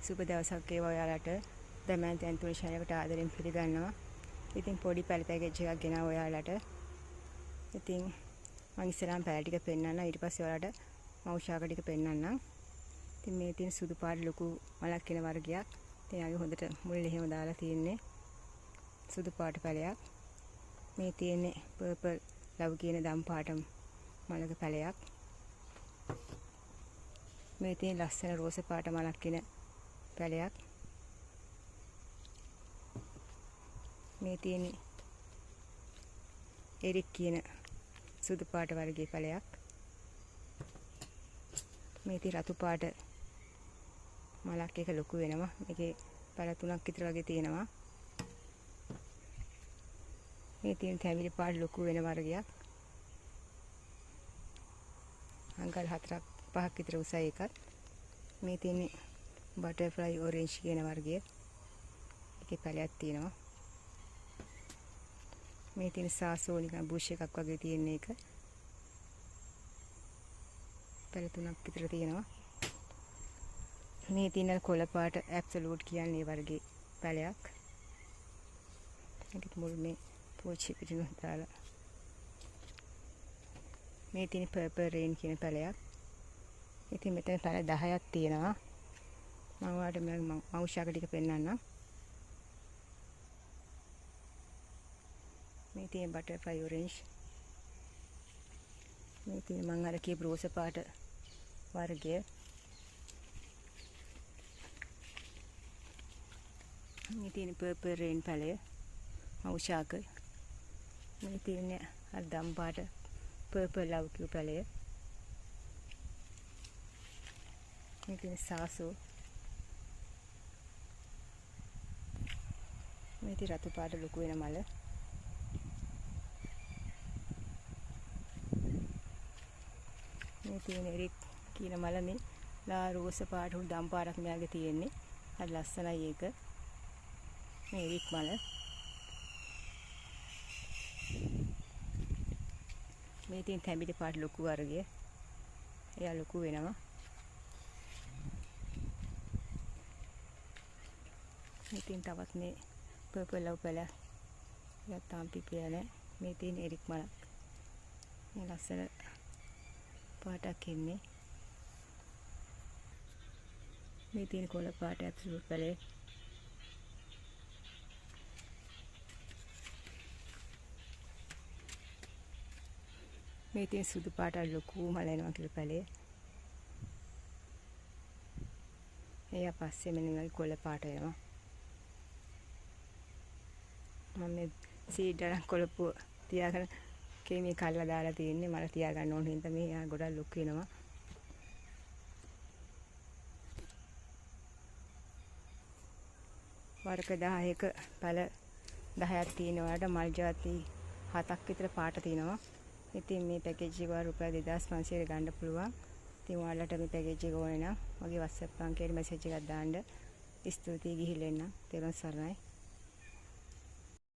සුබ දවසක් වේවා ඔයාලට. දමයන්ති ඇන්තෝනි චැනල් එකට ආදරෙන් පිළිගන්නවා. ඉතින් පොඩි පැල පැකේජ් එකක් ගෙනාවා ඔයාලට. ඉතින් මං ඉස්සරහම පැල ටික පෙන්නන්නම්. ඊට පස්සේ ඔයාලට මව් ශාක ටික පෙන්නන්නම්. ඉතින් මේ තියෙන සුදු පාට ලොකු මලක් වෙන වර්ගයක්. ඉතින් යාගේ හොඳට මුල් එහෙම දාලා තියෙන්නේ. සුදු පාට පැලයක්. මේ තියෙන්නේ පර්පල් ලව් කියන දම් පාට මලක පැලයක්. මේ තියෙන ලස්සන රෝස පාට මලක් වෙන පැලයක්. මේ තියෙන්නේ එරික් කියන සුදු පාට වර්ගයේ පැලයක්. මේ තියෙන රතු පාට මලක් එක ලොකු වෙනවා. මේකේ පැල තුනක් විතර වගේ තියෙනවා. මේ තියෙන තැඹිලි පාට ලොකු වෙන වර්ගයක්. අඟල් 4ක් 5ක් විතර උසයි එකත්. මේ තියෙන්නේ බටර්ෆ්ලයි ඔරෙන්ජ් කියන වර්ගය. ඒකේ පැලයක් තියෙනවා. මේ තියෙන සාසෝ නිකන් බුෂ් එකක් වගේ තියෙන එක. පැල තුනක් විතර තියෙනවා. මේ තියෙන කොළ පාට ඇබ්සලූට් කියන්නේ ඒ වර්ගයේ පැලයක්. ඒකත් මුල් මේ පෝචි පිටින් දාලා. මේ තියෙන පර්පල් රේන් කියන පැලයක්. ඉතින් මෙතන පැල 10ක් තියෙනවා. මම ඔයාලට මේ මව් ශාක ටික පෙන්නන්නම්. මේ තියෙන බටර්ෆ්ලයි ඔරෙන්ජ්. මේ තියෙන මං අර කියපු රෝස පාට වර්ගය. මේ තියෙන පර්පල් රේන් පැලය මව් ශාක. මේ තියෙන අර දම් පාට පර්පල් ලව් කියු පැලය. මේ තියෙන සාසෝ. මේ තියෙන රතු පාට ලොකු වෙන මල. මේ තියෙන එරික් කියන මල මේ ලා රෝස පාට හුරු දම් පාටක් මෙයාගේ තියෙන්නේ. හරි ලස්සනයි ඒක. මේ එරික් මල. මේ තියෙන තැඹිලි පාට ලොකු වර්ගය. එයා ලොකු වෙනවා. මේ තියෙන තවත් මේ පර්පල් ලව් පැල. එයා තාම පිපිලා නැහැ. මේ තියෙන එරික් මලක්. මේ ලස්සන පාටක් එන්නේ. මේ තියෙන කොළ පාට ඇබ්සලූට් පැලේ. මේ තියෙන සුදු පාට ලොකු මල එනවා කියලා පැලේ. එයා පස්සේ මෙන්න මේ කොළ පාට එනවා. මම මේ සීඩ් අරන් කොළපුව තියාගෙන කේමී කල්ලා දාලා තියෙන්නේ. මල තියාගන්න ඕන හින්දා මේ යා ගොඩක් ලොකු වෙනවා. වර්ග 10ක පැල 10ක් තියෙනවා. මල් ජාති 7ක් විතර පාට තියෙනවා. ඉතින් මේ පැකේජ් එක රුපියල් 2500 ගන්න පුළුවන්. ඉතින් ඔයාලට මේ පැකේජ් එක ඕනේ නම් මගේ WhatsApp අංකයට මැසේජ් එකක් දාන්න. ස්තුතියි, ගිහිල්ලා එන්න. තෙරුවන් සරණයි.